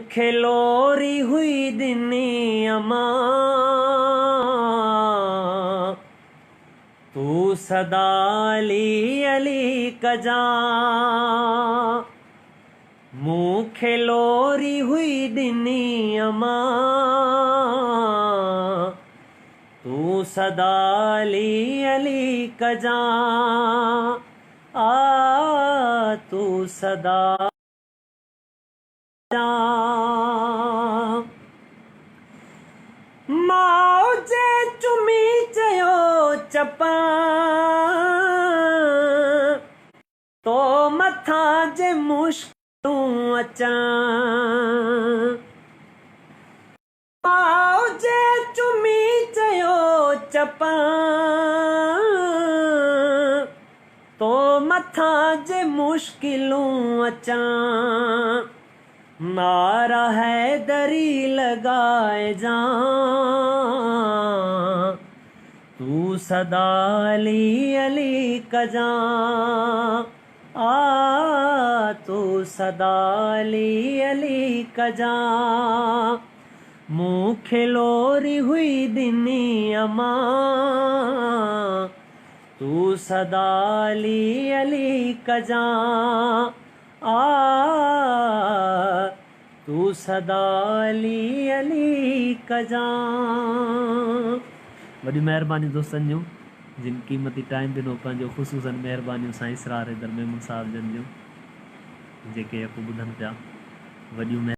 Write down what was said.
مون کي لوري هئي ڏني امان، تون سدا علي علي ڪجان. مون کي لوري هئي ڏني امان، تون سدا علي علي ڪجان، آ تون سدا. ماء جي چمي چيو چپان، تو مٿان جي مشڪلون اچان. ماء جي چمي چيو چپان، تو مٿان جي مشڪلون اچان، نعرا حيدري لڳائجان، تون سدا علي علي ڪجان، آ تون سدا علي علي ڪجان. مون کي لوري هئي ڏني امان، تون سدا علي علي ڪجان، آ تون سدا علي علي ڪجان. وڏيون مهربانيون دوستن جون جن قيمتي ٽائيم ڏنو پنهنجو خصوصا مهربانيون سائين اسرار حيدر ميمڻ صاحب جن جون جيڪي يڪو ٻڌن پيا وڏيون.